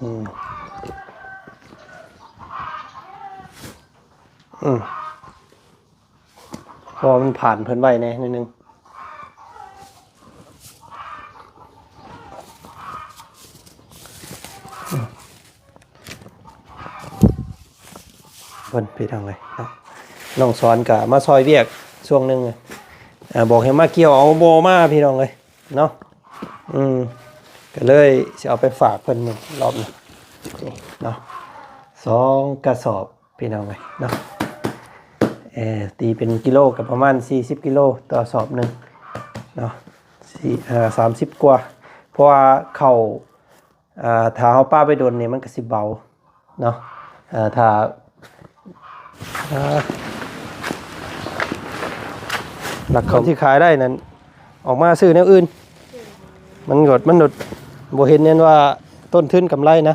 ອືມ ອືມ ເພາະວ່າມັນຜ່ານເພິ່ນໄວ້ແດ່ໜ້ອຍໜຶ່ງ. ເພິ່ນ ພີ່ນ້ອງເອີຍເນາະ ນ້ອງສອນກໍມາຊ່ອຍວຽກຊ່ວງໜຶ່ງ ອາ ບອກໃຫ້ມາກ່ຽວ ເອົາບໍ່ມາ ພີ່ນ້ອງເອີຍເນາະ. ອືມ ກໍເລີຍຊິເອົາໄປຝາກເພິ່ນມື້ລອບນີ້ເນາະ ສອງກະສອບ ພີ່ນ້ອງເອີຍເນາະ. ເອີ ຕີເປັນກິໂລກໍປະມານສີ່ສິບກິໂລຕໍ່ສອບໜຶ່ງເນາະ ສີ່ ເອີ ສາມສິບກວ່າ ເພາະວ່າເຂົ້າ ອ່າ ຖ້າເຮົາປະໄປດົນນີ້ມັນກໍຊິເບົາເນາະ. ເອີ ຖ້າ ອ່າ ຫຼັກເຂົາທີ່ຂາຍໄດ້ນັ້ນ ອອກມາຊື້ແນວອື່ນ ມັນກໍ ມັນບໍ່ເຫັນແມ່ນວ່າຕົ້ນທຶນກຳໄລນະ.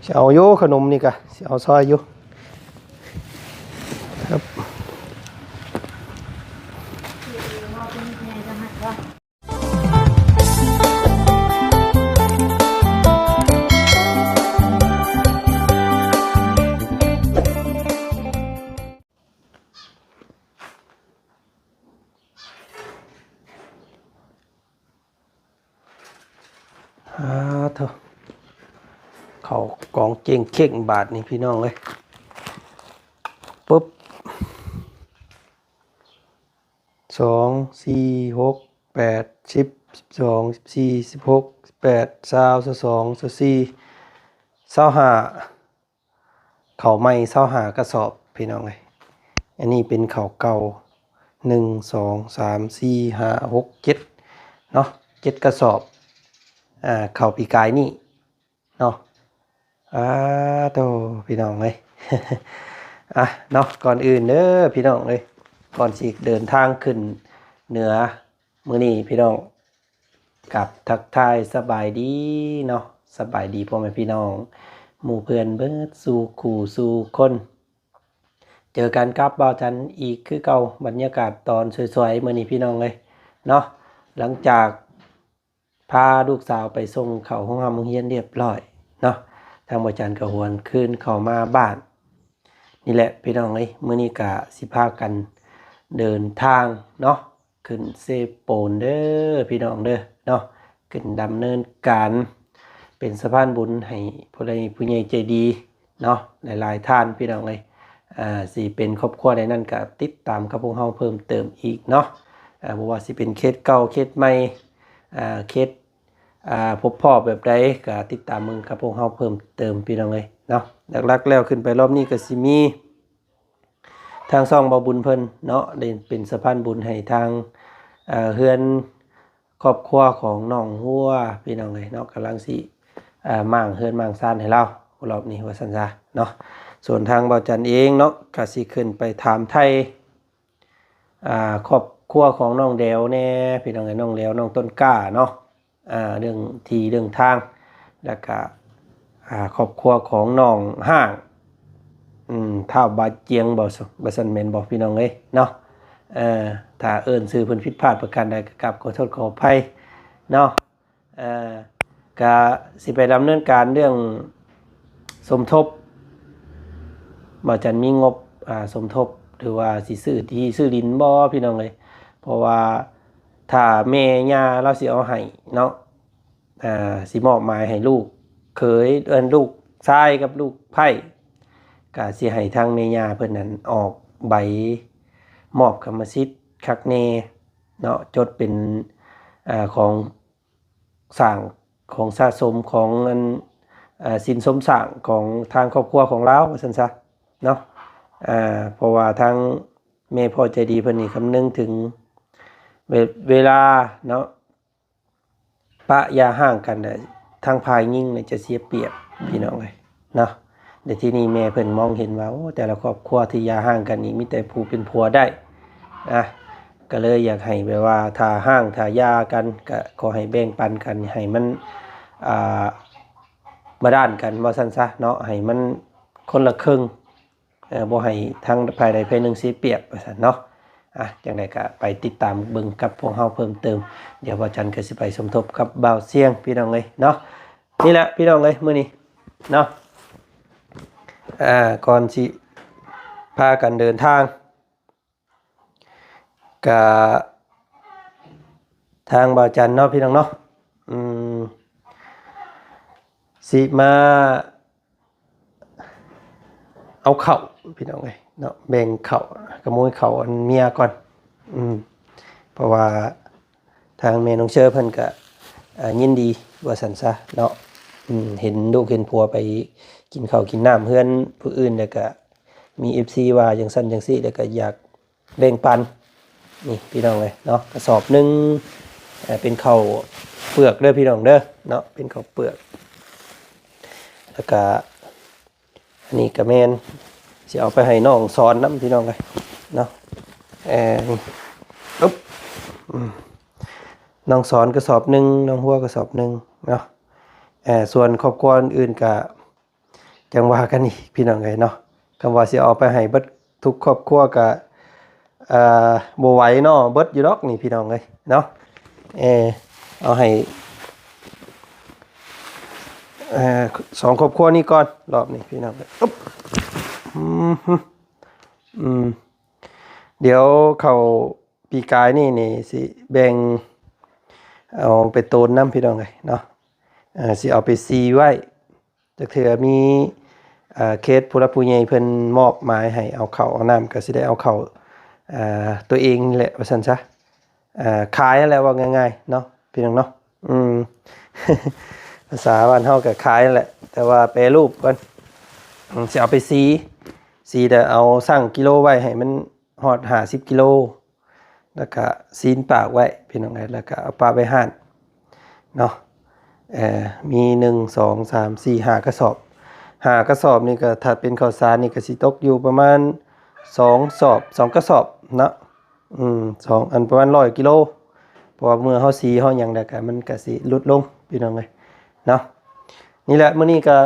ຊິເອົາຢູ່ ຂະໜົມນີ້ກະຊິເອົາຊ່ອຍຢູ່. ອາໂທ້ ເຂົ້າກອງເຈັງເຄັ່ງບາດນີ້ ພີ່ນ້ອງເອີຍ. ປຶບ ສອງ ສີ່ ຫົກ ແປດ ສິບ ສິບສອງ ສິບສີ່ ສິບຫົກ ສິບແປດ ຊາວ ຊາວສອງ ຊາວສີ່ ຊາວຫ້າ ເຂົ້າໃໝ່ຊາວຫ້າກະສອບ ພີ່ນ້ອງເອີຍ. ອັນນີ້ເປັນເຂົ້າເກົ່າ ໜຶ່ງ ສອງ ສາມ ສີ່ ຫ້າ ຫົກ ເຈັດເນາະ ເຈັດກະສອບ ອາ ເຂົ້າປີກາຍນີ້ເນາະ. ອາໂທ້ ພີ່ນ້ອງເອີຍ ອາເນາະ ກ່ອນອື່ນເດີ ພີ່ນ້ອງເອີຍ ກ່ອນຊິເດີນທາງຂຶ້ນເໜືອ ມື້ນີ້ພີ່ນ້ອງ ກັບທັກທາຍສະບາຍດີເນາະ ສະບາຍດີພໍ່ແມ່ພີ່ນ້ອງ ໝູ່ເພື່ອນເບິດສູ່ຄູ່ສູ່ຄົນ. ເຈີກັນກັບບ່າວຈັນອີກຄືເກົ່າ ບັນຍາກາດຕອນສວຍໆ ມື້ນີ້ພີ່ນ້ອງເອີຍເນາະ. ຫຼັງຈາກພາລູກສາວໄປສົ່ງເຂົ້າໂຮງຮ່ຳໂຮງຮຽນລຽບຮ້ອຍເນາະ ທາງບ່າວຈັນກໍຫວນຄືນເຂົ້າມາບ້ານ ນີ້ແຫຼະພີ່ນ້ອງເອີຍ ມື້ນີ້ກະຊິພາກັນເດີນທາງເນາະ ຂຶ້ນເຊໂປນເດີພີ່ນ້ອງເດີເນາະ ຂຶ້ນດຳເນີນການເປັນສະພານບຸນໃຫ້ຜູ້ໃດ ຜູ້ໃຫຍ່ໃຈດີເນາະ ຫຼາຍໆທ່ານພີ່ນ້ອງເອີຍ. ອາ ຊິເປັນຄອບຄົວໃດນັ້ນກະຕິດຕາມກັບພວກເຮົາເພີ່ມເຕີມອີກເນາະ ອາ ບໍ່ວ່າຊິເປັນເຂດເກົ່າເຂດໃໝ່ ອາ ເຂດ ອາ ພົບພໍ້ແບບໃດ ກະຕິດຕາມເບິ່ງກັບພວກເຮົາເພີ່ມເຕີມພີ່ນ້ອງເອີຍເນາະ. ຫຼັກໆແລ້ວຂຶ້ນໄປລອບນີ້ກະຊິມີທາງຊ່ອງເບົາບຸນເພິ່ນເນາະ ໄດ້ເປັນສະພານບຸນໃຫ້ທາງ ເອີ ເຮືອນຄອບຄົວຂອງນ້ອງຫົວພີ່ນ້ອງເອີຍເນາະ ກຳລັງຊິ ເອີ ມ້າງເຮືອນມ້າງຊານໃຫ້ລາວລອບນີ້ວ່າຊັ້ນຊະເນາະ. ສ່ວນທາງເບົາຈັນເອງເນາະ ກະຊິຂຶ້ນໄປຖາມໄຖ່ ອ່າ ຄອບຄົວຂອງນ້ອງແດວແດ່ພີ່ນ້ອງເອີຍ ນ້ອງແດວ ນ້ອງຕົ້ນກ້າເນາະ ອ່າ ເລື່ອງທີ່ເລື່ອງທາງ ແລ້ວກະ ອ່າ ຄອບຄົວຂອງນ້ອງຮ້າງ ອືມ ທ້າວບາຈຽງບໍ່ ວ່າຊັ້ນແມ່ນບໍ່ພີ່ນ້ອງເອີຍເນາະ. ເອີ ຖ້າເອີ້ນຊື່ເພິ່ນຜິດພາດປະການໃດກໍກາບຂໍໂທດຂໍອະໄພເນາະ. ເອີ ກະຊິໄປດຳເນີນການເລື່ອງສົມທົບ ວ່າຈະມີງົບ ອ່າ ສົມທົບ ຫຼືວ່າຊິຊື້ທີ່ຊື້ດິນບໍ່ພີ່ນ້ອງເອີຍ. ເພາະວ່າຖ້າແມ່ຍ່າລາວຊິເອົາໃຫ້ເນາະ ອ່າ ຊິມອບໝາຍໃຫ້ລູກເຂີຍ ເອີ້ນ ລູກຊາຍກັບລູກໃພ້ ກະຊິໃຫ້ທາງແມ່ຍ່າເພິ່ນນັ້ນອອກໃບມອບກຳມະສິດຄັກແນ່ເນາະ ຈົດເປັນ ອ່າ ຂອງ ສ້າງຂອງສະສົມຂອງອັນ ເອີ ສິນສົມສ້າງຂອງທາງຄອບຄົວຂອງລາວວ່າຊັ້ນຊະເນາະ. ເອີ ເພາະວ່າທາງແມ່ພໍ່ໃຈດີເພິ່ນນີ້ຄຳນຶງເຖິງເວ ເວລາເນາະ ປະຢ່າຮ້າງກັນ ທາງຝ່າຍຍິງນີ້ຈະເສຍປຽບພີ່ນ້ອງເອີຍເນາະ. ແລະ ທີນີ້ແມ່ເພິ່ນມອງເຫັນວ່າ ໂອ້ ແຕ່ລະຄອບຄົວທີ່ຢ່າຮ້າງກັນນີ້ມີແຕ່ຜູ້ເປັນຜົວໄດ້ນະ ກໍເລີຍຢາກໃຫ້ແບບວ່າຖ້າຮ້າງຖ້າຢ່າກັນ ກໍຂໍໃຫ້ແບ່ງປັນກັນ ໃຫ້ມັນ ອ່າ ບາດານກັນວ່າຊັ້ນຊະເນາະ ໃຫ້ມັນຄົນລະເຄິ່ງ ເອີ ບໍ່ໃຫ້ທາງຝ່າຍໃດຝ່າຍໜຶ່ງເສຍປຽບວ່າຊັ້ນເນາະ. ອ່ະ ຈັ່ງໃດກໍໄປຕິດຕາມເບິ່ງກັບພວກເຮົາເພີ່ມເຕີມ. ດຽວບ່າວຈັນກໍຊິໄປສົມທົບກັບບ່າວຊຽງ ພີ່ນ້ອງເອີຍເນາະ. ນີ້ແຫຼະພີ່ນ້ອງເອີຍ ມື້ນີ້ເນາະ ອ່າ ກ່ອນຊິພາກັນເດີນທາງ ກະທາງບ່າວຈັນເນາະ ພີ່ນ້ອງເນາະ ອືມ ຊິມາເອົາເຂົ້າ ພີ່ນ້ອງເອີຍເນາະ ແບ່ງເຂົ້າ ຂະໂມຍເຂົ້າອັນເມຍກ່ອນ ອືມ ເພາະວ່າ ທາງແມ່ນ້ອງເຊີເພິ່ນກະ ເອີ ຍິນດີວ່າຊັ້ນຊະເນາະ ເຫັນລູກເຫັນຜົວໄປກິນເຂົ້າກິນນ້ຳເຮືອນຜູ້ອື່ນ ແລ້ວກະມີເອັຟຊີວ່າຈັ່ງຊັ້ນຈັ່ງຊີ້ ແລ້ວກະຢາກແບ່ງປັນ. ນີ້ພີ່ນ້ອງເອີຍເນາະ ກະສອບໜຶ່ງ ເປັນເຂົ້າເປືອກເດີພີ່ນ້ອງເດີເນາະ ເປັນເຂົ້າເປືອກ ແລ້ວກະ ອັນນີ້ກະແມ່ນ ຊິເອົາໄປໃຫ້ນ້ອງສອນນຳ ພີ່ນ້ອງເອີຍເນາະ ເອີ ອຶບ ອືມ ນ້ອງສອນກະສອບໜຶ່ງ ນ້ອງຫົວກະສອບໜຶ່ງເນາະ ເອີ ສ່ວນຄອບຄົວອື່ນກະຈັ່ງວ່າກັນອີກ ພີ່ນ້ອງເອີຍເນາະ ຄຳວ່າຊິເອົາໄປໃຫ້ເບິດທຸກຄອບຄົວກະ ເອີ ບໍ່ໄຫວເນາະ ເບິດຢູ່ດອກນີ້ພີ່ນ້ອງເອີຍເນາະ ເອີ ເອົາໃຫ້ ເອີ ສອງຄອບຄົວນີ້ກ່ອນ ລອບນີ້ພີ່ນ້ອງເອີຍ ອຶບ ອືມ ອືມ ດຽວເຂົ້າປີກາຍນີ້ນີ້ ຊິແບ່ງເອົາໄປໂຕນນຳ ພີ່ນ້ອງເອີຍເນາະ ເອີ ຊິເອົາໄປສີໄວ້ ຈັກເທື່ອມີ ເອີ ເຂດຜູ້ຫຼັກຜູ້ໃຫຍ່ເພິ່ນມອບໝາຍໃຫ້ເອົາເຂົ້າເອົານ້ຳ ກະຊິໄດ້ເອົາເຂົ້າ ເອີ ຕົວເອງນີ້ແຫຼະວ່າຊັ້ນຊະ ເອີ ຂາຍຫັ້ນແຫຼະ ເວົ້າງ່າຍໆເນາະ ພີ່ນ້ອງເນາະ ອືມ ພາສາບ້ານເຮົາກະຂາຍຫັ້ນແຫຼະ ແຕ່ວ່າແປຮູບກ່ອນ ອືມ ຊິເອົາໄປສີ ສີແລ້ວເອົາຊັ່ງກິໂລໄວ້ໃຫ້ມັນຮອດຫ້າສິບກິໂລ ແລ້ວກະຊີ້ນປາກໄວ້ ພີ່ນ້ອງເອີຍ ແລ້ວກະເອົາປະໄວ້ຮ້ານເນາະ ເອີ ມີ ໜຶ່ງ ສອງ ສາມ ສີ່ ຫ້າ ກະສອບ ຫ້າກະສອບນີ້ກະ ຖ້າເປັນເຂົ້າສານນີ້ກະຊິຕົກຢູ່ປະມານສອງສອບ ສອງກະສອບເນາະ ອືມ ສອງ ອັນປະມານຮ້ອຍກິໂລ ເພາະວ່າເມື່ອເຮົາສີເຮົາຫຍັງແລ້ວກະ ມັນກະຊິຫຼຸດລົງ ພີ່ນ້ອງເອີຍເນາະ ນີ້ແຫຼະ ມື້ນີ້ກະ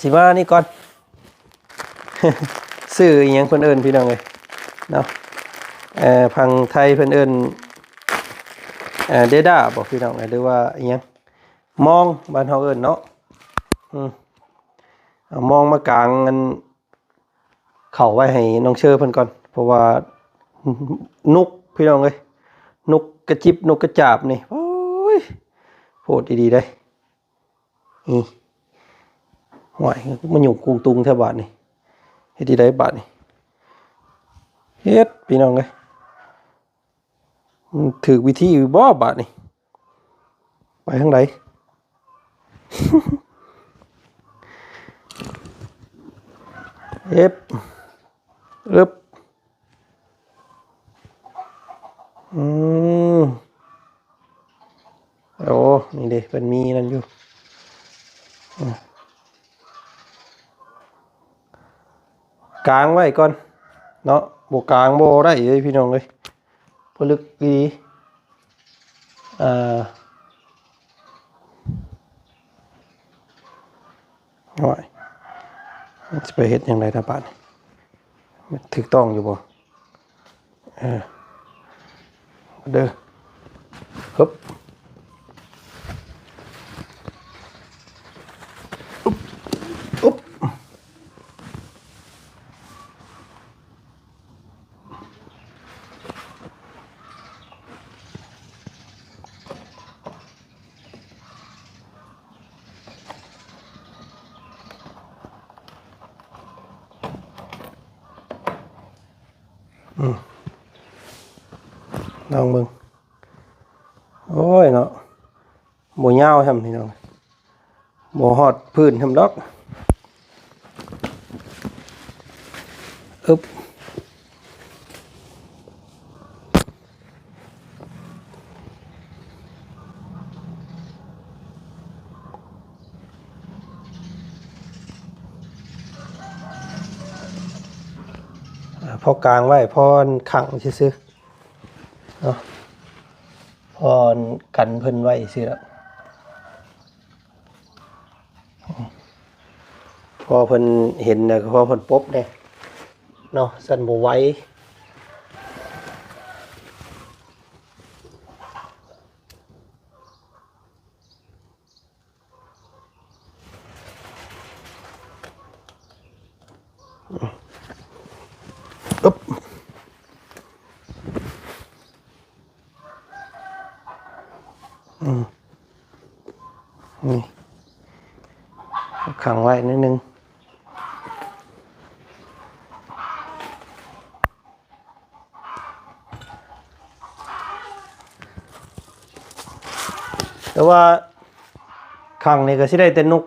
ຊິມານີ້ກ່ອນ ຊື່ອີ່ຫຍັງເພິ່ນເອີ້ນ ພີ່ນ້ອງເອີຍເນາະ ເອີ ຝັ່ງໄທເພິ່ນເອີ້ນ ເອີ ເດດາບໍ ພີ່ນ້ອງເອີຍ ຫຼືວ່າອີ່ຫຍັງ ມອງ ບ້ານເຮົາເອີ້ນເນາະ ອືມ ເອົາມອງມາກາງອັນ ເຂົ້າໄວ້ໃຫ້ນ້ອງເຊີເພິ່ນກ່ອນ ເພາະວ່ານົກ ພີ່ນ້ອງເອີຍ ນົກກະຈິບ ນົກກະຈາບນີ້ ໂອ້ຍ ໂພດອີ່ຫຼີເດ້ ນີ້ ຫ້ວຍ ມາຫຍຸ້ງກຸງຕຸງແທ້ບາດນີ້ ເຮັດຈັ່ງໃດບາດນີ້ ເຮັດ ພີ່ນ້ອງເອີຍ ມັນຖືກວິທີຢູ່ບໍ່ບາດນີ້ ໄປທາງໃດ ເອັບ ເອິບ ອືມ ໂອ້ ນີ້ເດ້ ເພິ່ນມີນັ້ນຢູ່ ອືມ ກາງໄວ້ກ່ອນເນາະ ບໍ່ກາງບໍ່ໄດ້ເດ້ພີ່ນ້ອງເອີຍ ເພິ່ນລຶກອີ່ຫຼີ ເອີ ໂອ້ຍ ມັນຊິໄປເຮັດຈັ່ງໃດລະບາດນີ້ ມັນຖືກຕ້ອງຢູ່ບໍ່? ເອີ ເດີ ຮຶບ ອຸບ ອຸບ ອືມ ລອງເບິ່ງ ໂອ້ຍເນາະ ບໍ່ຍາວຊ້ຳພີ່ນ້ອງ ບໍ່ຮອດພື້ນຊ້ຳດອກ ອຶບ ອ່າ ພໍກາງໄວ້ ພໍຂັງຊື່ໆ ເນາະ ພໍກັນເພິ່ນໄວ້ຊື່ລະ ພໍເພິ່ນເຫັນແລ້ວກໍພໍເພິ່ນປົບແດ່ເນາະ ຊັ້ນບໍ່ໄຫວ ອືມ ນີ້ ຂັງໄວ້ໜ້ອຍໜຶ່ງ. ແຕ່ວ່າຂັງນີ້ກໍຊິໄດ້ແຕ່ນົກ,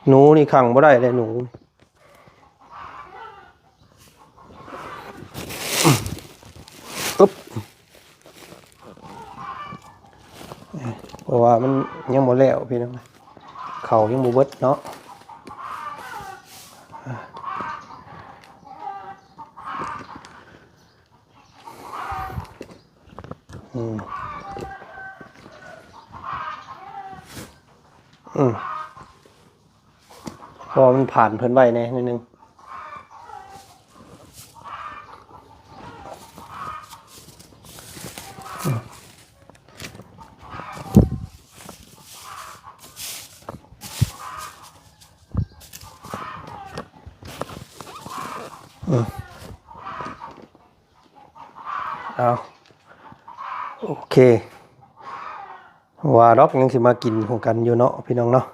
ໜູນີ້ຂັງບໍ່ໄດ້ເດ້ ໜູ. ອຶບ ເພາະວ່າມັນຍັງບໍ່ແລ້ວພີ່ນ້ອງ, ເຂົ້າຍັງບໍ່ເບິດເນາະ. ອືມ ອືມ ເພາະວ່າມັນຜ່ານເພິ່ນໄວ້ແດ່ໜ້ອຍໜຶ່ງ. ເອົາ ໂອເຄ ວ່າດອກ ຍັງຊິມາກິນຂອງກັນຢູ່ເນາະ ພີ່ນ້ອງເນາະ.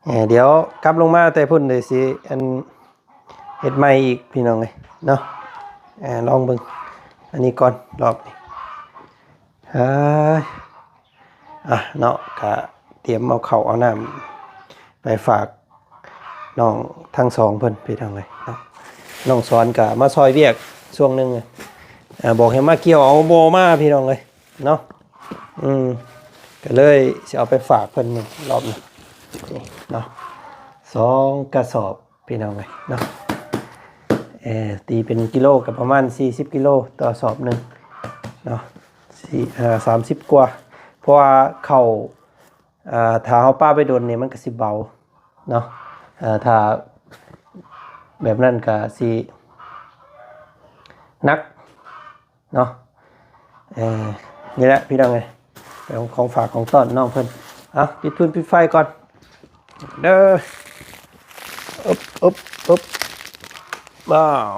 ເອີ ດຽວກັບລົງມາແຕ່ພຸ້ນ ດຽວຊິ ອັນ ເຮັດໃໝ່ອີກ ພີ່ນ້ອງເອີຍເນາະ. ເອີ ລອງເບິ່ງອັນນີ້ກ່ອນ ລອບນີ້. ເອີ ອ່ະເນາະ ກະຕຽມເອົາເຂົ້າເອົານ້ຳໄປຝາກນ້ອງທັງສອງເພິ່ນ ພີ່ນ້ອງເອີຍເນາະ. ນ້ອງສອນກະມາຊ່ອຍວຽກຊ່ວງໜຶ່ງ ເອີ ບອກໃຫ້ມາກ່ຽວ ເອົາບໍ່ມາ ພີ່ນ້ອງເອີຍເນາະ. ອືມ ກະເລີຍຊິເອົາໄປຝາກເພິ່ນນີ້ ລອບນີ້ ນີ້ເນາະ ສອງກະສອບ ພີ່ນ້ອງເອີຍເນາະ. ເອີ ຕີເປັນກິໂລກໍປະມານສີ່ສິບກິໂລຕໍ່ສອບໜຶ່ງເນາະ ສີ່ ເອີ ສາມສິບກວ່າ ເພາະວ່າເຂົ້າ ເອີ ຖ້າເຮົາປະໄປດົນນີ້ມັນກໍຊິເບົາເນາະ. ເອີ ຖ້າແບບນັ້ນກໍຊິໜັກ ເນາະ. ເອີ ນີ້ແຫຼະພີ່ນ້ອງເອີຍ ເປັນຂອງຝາກຂອງຕ້ອນນ້ອງເພິ່ນ. ເອົາ ປິດຟືນປິດໄຟກ່ອນເດີ. ອຶບ ອຶບ ອຶບ ວ້າວ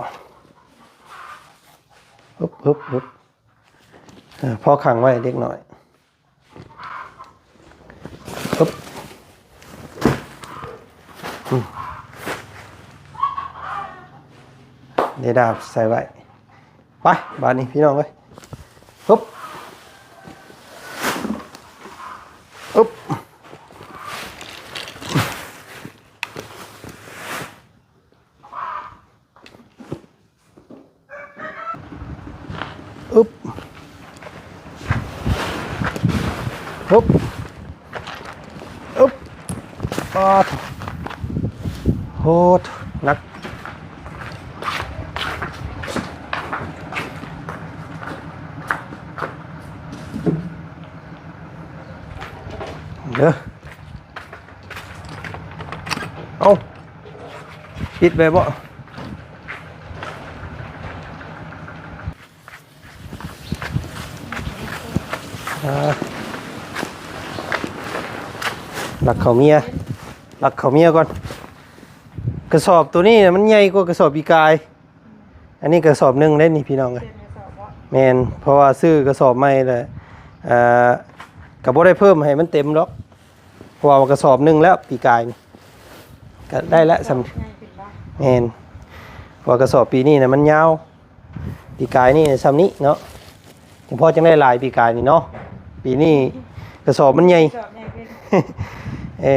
ອຶບ ອຶບ ອຶບ ເອີ ພໍຂັງໄວ້ເດັກນ້ອຍ. ອຶບ ອືມ ເດດາໃສ່ໄວ້. ໄປ ບາດນີ້ພີ່ນ້ອງເອີຍ ອຶບ ອຶບ ອຶບ ອຶບ ອຶບ ປາດໂທ້ ໂຫດ ໜັກເດີ. ເອົ້າ ປິດໄວ້ບໍ່? ອ່າ ລັກເຂົ້າເມຍ ລັກເຂົ້າເມຍກ່ອນ. ກະສອບໂຕນີ້ນະ ມັນໃຫຍ່ກວ່າກະສອບປີກາຍ. ອັນນີ້ກະສອບໜຶ່ງເດ້ນີ້ພີ່ນ້ອງເອີຍ. ແມ່ນ ເພາະວ່າຊື້ກະສອບໃໝ່ແລ້ວ ເອີ ກະບໍ່ໄດ້ເພີ່ມໃຫ້ມັນເຕັມດອກ ເພາະວ່າກະສອບໜຶ່ງແລ້ວປີກາຍນີ້ ກະໄດ້ລະສ່ຳ ແມ່ນ ເພາະວ່າກະສອບປີນີ້ນະມັນຍາວ ປີກາຍນີ້ສ່ຳນີ້ເນາະ ຈັ່ງພໍຈັ່ງໄດ້ຫຼາຍປີກາຍນີ້ເນາະ. ປີນີ້ກະສອບມັນໃຫຍ່ ເອີ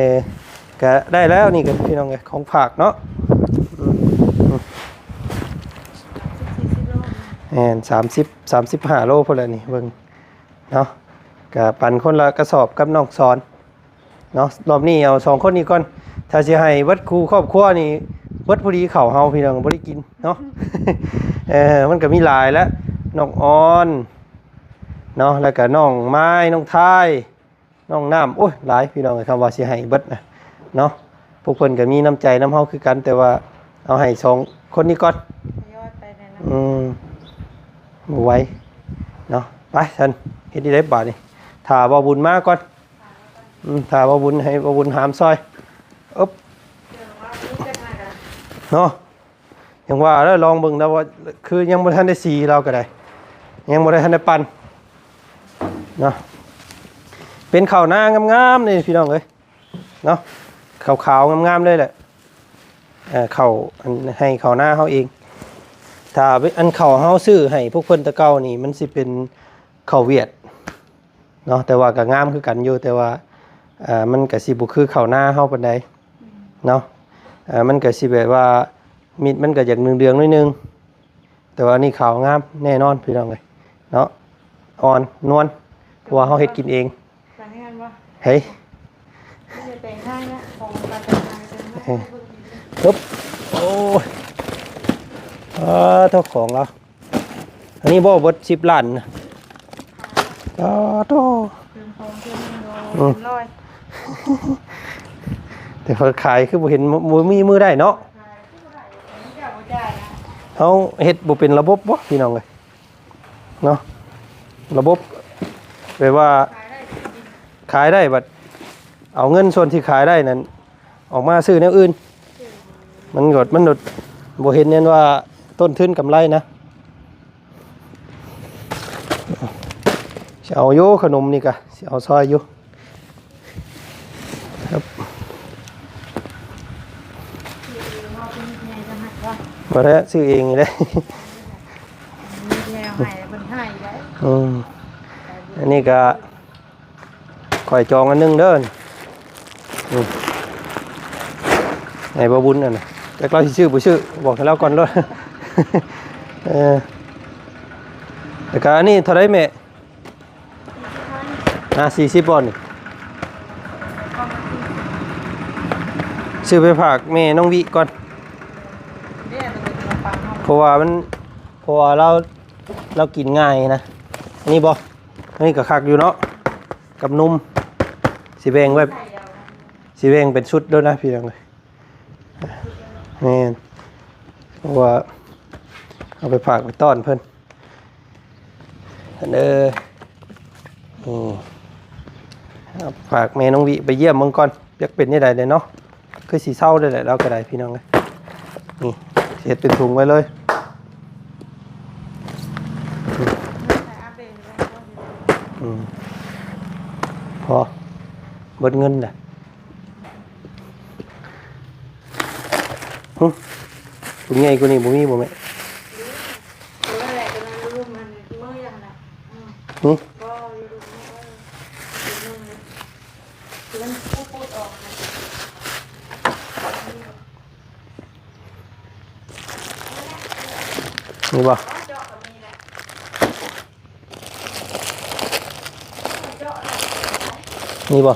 ກະໄດ້ແລ້ວນີ້ກະພີ່ນ້ອງເອີຍ ຂອງຝາກເນາະ. ອືມ ແມ່ນ ສາມສິບ ສາມສິບຫ້າໂລພຸ້ນແຫຼະນີ້ ເບິ່ງເນາະ ກະປັນຄົນລະກະສອບກັບນ້ອງສອນເນາະ. ລອບນີ້ເອົາສອງຄົນນີ້ກ່ອນ ຖ້າຊິໃຫ້ເບິດຄູ່ຄອບຄົວນີ້ ເບິດພໍດີເຂົ້າເຮົາພີ່ນ້ອງບໍ່ໄດ້ກິນເນາະ. ເອີ ມັນກະມີຫຼາຍແຫຼະ ນ້ອງອອນເນາະ ແລ້ວກະນ້ອງມາຍ ນ້ອງທາຍ ນ້ອງນ້ຳ ໂອ້ຍ ຫຼາຍພີ່ນ້ອງເອີຍ ຄຳວ່າຊິໃຫ້ເບິດນະເນາະ. ພວກເພິ່ນກໍມີນ້ຳໃຈນຳເຮົາຄືກັນ ແຕ່ວ່າເອົາໃຫ້ສອງຄົນນີ້ກ່ອນ ທະຍອຍໄປແນ່ນອນ ອືມ ບໍ່ໄຫວເນາະ. ໄປຊັ້ນ ເຮັດໄດ້ບາດນີ້ ຖ້າບ່າວບຸນມາກ່ອນ ອືມ ຖ້າບ່າວບຸນ ໃຫ້ບ່າວບຸນຫາມຊ່ອຍ ອຶບ ເນາະ. ຍັງວ່າແລ້ວ ລອງເບິ່ງນະວ່າ ຄືຍັງບໍ່ທັນໄດ້ສີລາວກໍໄດ້ ຍັງບໍ່ໄດ້ທັນໄດ້ປັ່ນເນາະ. ເປັນເຂົ້ານາງາມໆນີ້ພີ່ນ້ອງເອີຍເນາະ ຂາວໆງາມໆເລີຍແຫຼະ. ເອີ ເຂົ້າ ອັນ ໄຮ່ເຂົ້ານາເຮົາເອງ. ຖ້າເປັນອັນເຂົ້າເຮົາຊື້ໃຫ້ພວກເພິ່ນແຕ່ເກົ່ານີ້ ມັນຊິເປັນເຂົ້າຫວຽດເນາະ ແຕ່ວ່າກໍງາມຄືກັນຢູ່ ແຕ່ວ່າ ເອີ ມັນກໍຊິບໍ່ຄືເຂົ້ານາເຮົາປານໃດເນາະ. ເອີ ມັນກໍຊິແບບວ່າ ເມັດມັນກໍຢາກເຫຼືອງໆໜ້ອຍໜຶ່ງ ແຕ່ວ່າອັນນີ້ຂາວງາມແນ່ນອນພີ່ນ້ອງເອີຍເນາະ ອ່ອນນວນ ເພາະວ່າເຮົາເຮັດກິນເອງ. ແປງງານບໍ່? ເຮີ້ຍ ບໍ່ໄດ້ແປງງານນະ ຂອງການແປງງານເປັນງານ ເອີ ເອີ ເບິ່ງດີໆ ປຶບ ໂອ້ຍ ອາ ເຈົ້າຂອງລາວ ອັນນີ້ບໍ່ເບິດສິບລ້ານນະ ອາ ໂທ້ ເຄື່ອງຂອງເຄື່ອງ ອືມ ເປັນຮ້ອຍ ແຕ່ວ່າຂາຍຄືບໍ່ເຫັນ ບໍ່ມີມື້ໄດ້ເນາະ ຂາຍຄືບໍ່ໄດ້ ອັນນີ້ເຈົ້າບໍ່ຈ່າຍນະ ເຮົາເຮັດບໍ່ເປັນລະບົບບໍ່ ພີ່ນ້ອງເອີຍ ເນາະ ລະບົບແບບວ່າຂາຍໄດ້ ບັດເອົາເງິນສ່ວນທີ່ຂາຍໄດ້ນັ້ນ ອອກມາຊື້ແນວອື່ນ ມັນກໍ ມັນກໍບໍ່ເຫັນແມ່ນວ່າຕົ້ນທຶນກຳໄລນະ. ຊິເອົາຢູ່ ຂະໜົມນີ້ກະຊິເອົາຊ່ອຍຢູ່. ບໍ່ໄດ້ ຊື້ເອງນີ້ແຫຼະ ແລ້ວໃຫ້ເພິ່ນໃຫ້ໄດ້ ອືມ ອັນນີ້ກະຂ້ອຍຈອງອັນໜຶ່ງເດີ ອືມ ໃຫ້ບ່າວບຸນອັນນະ ຈັກລາວຊິຊື້ບໍ່ຊື້ ບອກໃຫ້ລາວກ່ອນໂລດ ເອີ ແລ້ວກະອັນນີ້ເທົ່າໃດແມ່? ອ່າ ສີ່ສິບບໍ່ນີ້ ຊື້ໄປຝາກແມ່ນ້ອງວິກ່ອນ ເພາະວ່າມັນ ເພາະວ່າລາວ ລາວກິນງ່າຍນະ ອັນນີ້ບໍ່ ອັນນີ້ກໍຄັກຢູ່ເນາະ ກັບນົມ ຊິແບ່ງໄວ້ ຊິແບ່ງເປັນຊຸດໂລດນະພີ່ນ້ອງເອີຍ ແມ່ນ ເພາະວ່າເອົາໄປຝາກໄປຕ້ອນເພິ່ນ ອັນເດີ ນີ້ ຝາກແມ່ນ້ອງວິໄປຢ້ຽມເບິ່ງກ່ອນ ຈັກເປັນແນວໃດແດ່ເນາະ ຄືຊິເຊົາໄດ້ແຫຼະ ລາວກໍໄດ້ພີ່ນ້ອງເອີຍ ນີ້ ຊິເຮັດເປັນຖົງໄວ້ເລີຍ ອືມ ພໍ ເບິດເງິນແຫຼະ. ຫຶ ຖົງໃຫຍ່ກວ່ານີ້ບໍ່ມີບໍ່ແມ່? ໂຕນັ້ນແຫຼະ ໂຕນັ້ນລຸ່ມຫັ້ນ ເມືອຫັ້ນນະ ອືມ ຫຶ ບໍ່ຢູ່ລຸ່ມ ເອີ ເປັນໜຶ່ງເລີຍ ໂຕນັ້ນປູດໆອອກນະ ນີ້ບໍ່? ເຈາະກໍມີແຫຼະ. ນີ້ບໍ່?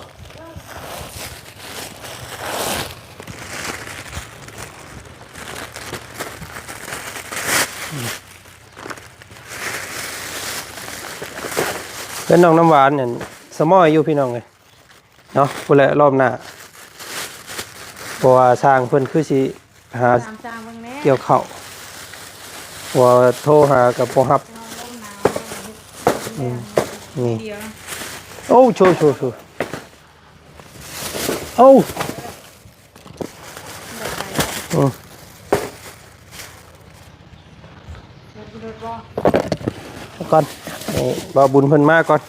ເຮືອນນ້ອງນ້ຳຫວານນັ້ນສະໝ້ອຍຢູ່ພີ່ນ້ອງເອີຍ. ເນາະ ພຸ້ນແຫຼະ ລອບໜ້າ ເພາະວ່າຊ່າງເພິ່ນຄືຊິຫາ ຖາມຊ່າງເບິ່ງແດ່ ກ່ຽວເຂົ້າ ເພາະວ່າໂທຫາກໍບໍ່ຮັບ ອືມ ນີ້ ໂອ້ ໂຊ ໂຊ ໂຊ ໂອ້ ອືມ ກ່ອນ ໃຫ້ບ່າວບຸນເພິ່ນມາກ່ອນ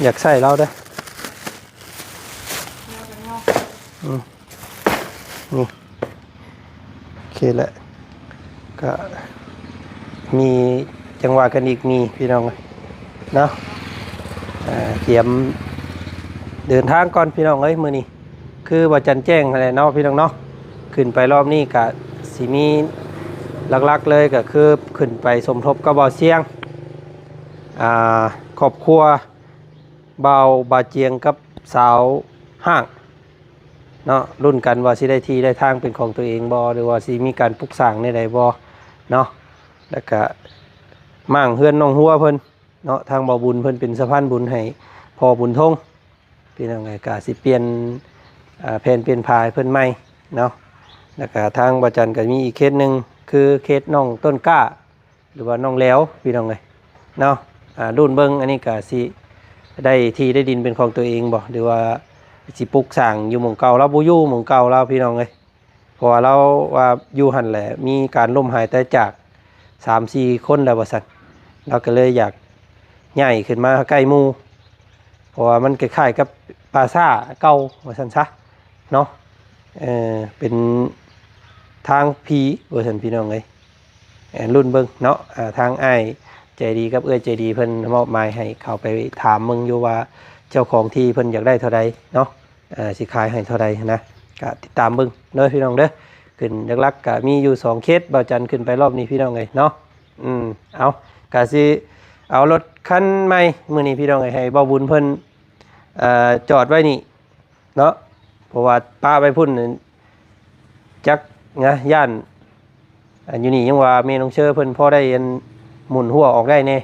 ຢາກໃຊ້ລາວເດ້ ອືມ ນີ້ ໂອເຄແຫຼະ ກະມີ ຈັ່ງວ່າກັນອີກ ມີພີ່ນ້ອງເນາະ ອ່າ ກຽມເດີນທາງກ່ອນພີ່ນ້ອງເອີຍ ມື້ນີ້ ຄືວ່າຈັນແຈ້ງຫັ້ນແຫຼະເນາະ ພີ່ນ້ອງເນາະ ຂຶ້ນໄປລອບນີ້ກະຊິມີຫຼັກໆເລີຍ ກະຄືຂຶ້ນໄປສົມທົບກັບບ່າວຊຽງ ອ່າ ຄອບຄົວບ່າວບາຈຽງກັບສາວຮ້າງເນາະ ລຸ້ນກັນວ່າຊິໄດ້ທີ່ໄດ້ທາງເປັນຂອງຕົວເອງບໍ່ ຫຼືວ່າຊິມີການປຸກສ້າງແນວໃດບໍ່ເນາະ ແລ້ວກະມ້າງເຮືອນນ້ອງຫົວເພິ່ນ ເນາະ ທາງບ່າວບຸນເພິ່ນເປັນສະພານບຸນໃຫ້ພໍ່ບຸນທົງ ພີ່ນ້ອງເອີຍ ກະຊິປ່ຽນ ອ່າ ແຜ່ນປ່ຽນຜ້າໃຫ້ເພິ່ນໃໝ່ເນາະ ແລ້ວກະທາງບ່າວຈັນກະມີອີກເຄສໜຶ່ງ ຄືເຄສນ້ອງຕົ້ນກ້າ ຫຼືວ່ານ້ອງແຫຼວ ພີ່ນ້ອງເອີຍເນາະ ອ່າ ລຸ້ນເບິ່ງ ອັນນີ້ກະຊິໄດ້ທີ່ໄດ້ດິນເປັນຂອງຕົວເອງບໍ່ ຫຼືວ່າຊິປຸກສ້າງຢູ່ໝ່ອງເກົ່າ ລາວບໍ່ຢູ່ໝ່ອງເກົ່າລາວ ພີ່ນ້ອງເອີຍ. ເພາະວ່າລາວວ່າຢູ່ຫັ້ນແຫຼະ ມີການລົ້ມຫາຍຕາຍຈາກສາມສີ່ຄົນແລ້ວວ່າຊັ້ນ ລາວກໍເລີຍຢາກຍ້າຍຂຶ້ນມາໃກ້ໝູ່ ເພາະວ່າມັນຄ້າຍໆກັບປ່າຊ້າເກົ່າວ່າຊັ້ນຊະເນາະ. ເອີ ເປັນທາງຜີວ່າຊັ້ນພີ່ນ້ອງເອີຍ. ເອີ ລຸ້ນເບິ່ງເນາະ. ອ່າ ທາງອ້າຍໃຈດີກັບເອື້ອຍໃຈດີເພິ່ນມອບໝາຍໃຫ້ເຂົ້າໄປຖາມເບິ່ງຢູ່ວ່າເຈົ້າຂອງທີ່ເພິ່ນຢາກໄດ້ເທົ່າໃດເນາະ. ເອີ ຊິຂາຍໃຫ້ເທົ່າໃດຫັ້ນນະ ກະຕິດຕາມເບິ່ງເດີພີ່ນ້ອງເດີ. ຂຶ້ນຫຼັກໆກະມີຢູ່ສອງເຂດ ບ່າວຈັນຂຶ້ນໄປລອບນີ້ພີ່ນ້ອງເອີຍເນາະ. ອືມ ເອົາ ກະຊິເອົາລົດຄັນໃໝ່ມື້ນີ້ພີ່ນ້ອງເອີຍ ໃຫ້ບ່າວບຸນເພິ່ນ ເອີ ຈອດໄວ້ນີ້ເນາະ ເພາະວ່າປະໄວ້ພຸ້ນ ຈັກນະ ຢ້ານ ອັນຢູ່ນີ້ຍັງວ່າແມ່ນ້ອງເຊີເພິ່ນພໍໄດ້ອັນໝູນຮົ້ວອອກໄດ້ແດ່.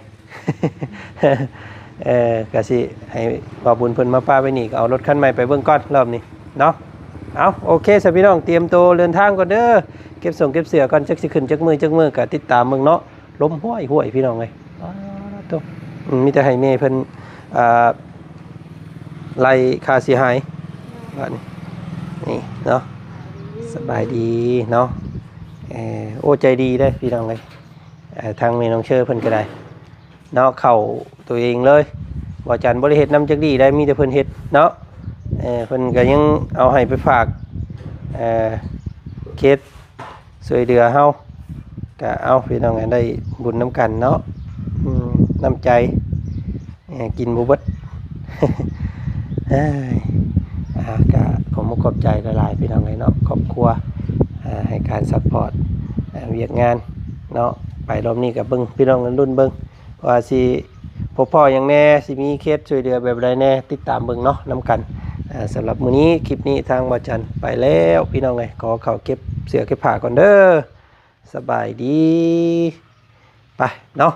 ເອີ ກະຊິໃຫ້ບ່າວບຸນເພິ່ນມາປະໄວ້ນີ້ ກໍເອົາລົດຄັນໃໝ່ໄປເບິ່ງກ່ອນລອບນີ້ເນາະ. ເອົາ ໂອເຄຊະພີ່ນ້ອງ ຕຽມໂຕເດີນທາງກ່ອນເດີ ເກັບສົ່ງເກັບເສື້ອກ່ອນ ຈັກຊິຂຶ້ນຈັກມື້ຈັກມື້ກໍຕິດຕາມເບິ່ງເນາະ. ລົມຫ້ວຍໆ ພີ່ນ້ອງເອີຍ ປາດໂທ້ ອືມ ມີແຕ່ໃຫ້ແມ່ເພິ່ນ ອ່າ ໄລ່ຄ່າເສຍຫາຍບາດນີ້ ນີ້ເນາະ. ສະບາຍດີເນາະ. ເອີ ໂອ້ ໃຈດີເດ້ພີ່ນ້ອງເອີຍ ເອີ ທາງແມ່ນ້ອງເຊີເພິ່ນກໍໄດ້ເນາະ ເຂົ້າໂຕເອງເລີຍ. ບໍ່ຈັນບໍ່ໄດ້ເຮັດນຳຈັກດີ້ໄດ໋ ມີແຕ່ເພິ່ນເຮັດເນາະ. ເອີ ເພິ່ນກໍຍັງເອົາໃຫ້ໄປຝາກ ເອີ ເຂດ ຊ່ວຍເຫຼືອເຮົາ ກະເອົາພີ່ນ້ອງ ໄດ້ບຸນນຳກັນເນາະ. ອືມ ນ້ຳໃຈ ເອີ ກິນບໍ່ເບິດ. ເອີຍ ອ່າ ກະຂອບມຸກຂອບໃຈຫຼາຍໆ ພີ່ນ້ອງເອີຍເນາະ ຄອບຄົວ ອ່າ ໃຫ້ການຊັບພອດ ອ່າ ວຽກງານເນາະ. ໄປລອບນີ້ກະເບິ່ງ ພີ່ນ້ອງລຸ້ນເບິ່ງ ວ່າຊິພົບພໍ້ຫຍັງແດ່ ຊິມີເຄສຊ່ວຍເຫຼືອແບບໃດແດ່ ຕິດຕາມເບິ່ງເນາະ ນຳກັນ. ອ່າ ສຳລັບມື້ນີ້ ຄລິບນີ້ ທາງບ່າວຈັນໄປແລ້ວ ພີ່ນ້ອງເອີຍ ຂໍເຂົ້າເກັບເສື້ອເກັບຜ້າກ່ອນເດີ. ສະບາຍດີ ໄປເນາະ.